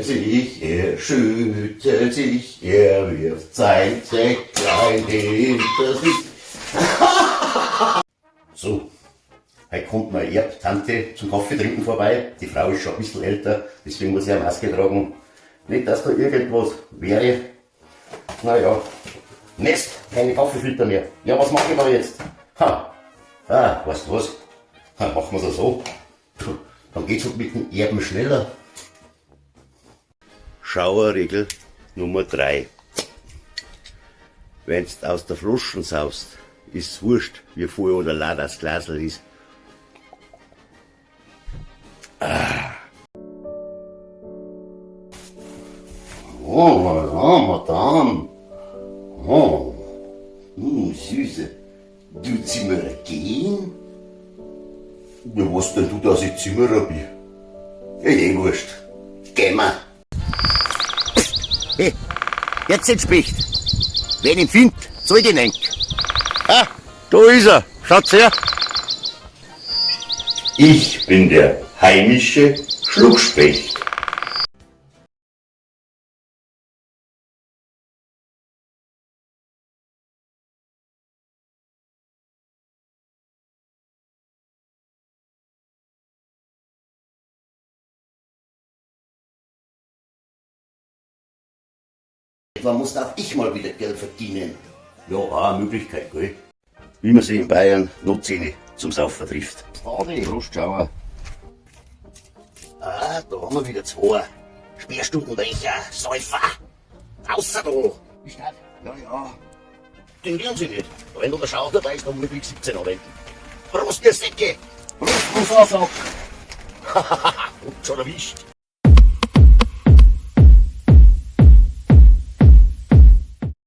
sich, er schüttelt sich, er wirft sein Säcklein hinter sich. So, heute kommt meine Erbtante zum Kaffee trinken vorbei. Die Frau ist schon ein bisschen älter, deswegen muss ich eine Maske tragen. Nicht, dass da irgendwas wäre. Naja, Mist, keine Kaffeefilter mehr. Ja, was mache ich da jetzt? Ha, ah, weißt du was? Ha, machen wir's so. Puh, dann geht's halt mit dem Erben schneller. Schauerregel Nummer 3. Wenn's aus der Flaschen saust, ist's wurscht, wie voll oder leer das Glasl ist. Ah. Oh, madame, madame. Oh, Süße. Du Zimmerer gehen? Ja, was denn du, dass ich Zimmerer bin? Ja, eh wurscht. Geh mal. Hey, jetzt entspricht. Wenn ihn find, soll ich ihn enk. Ah, da ist er. Schaut's her. Ich bin der heimische Schluckspecht. Wann muss auch ich mal wieder Geld verdienen? Ja, auch eine Möglichkeit, gell? Wie man sich in Bayern Notzähne zum Saufen trifft. Frage, Prost, Schauer. Ah, da haben wir wieder zwei. Sperrstundenbrecher, Säufer. Außer da. Ist das? Ja, ja. Den lernen sie nicht. Wenn du der Schauer dabei ist, dann muss ich 17 anwenden. Prost, ihr Säcke! Prost, Prost, Sack! Und schon erwischt.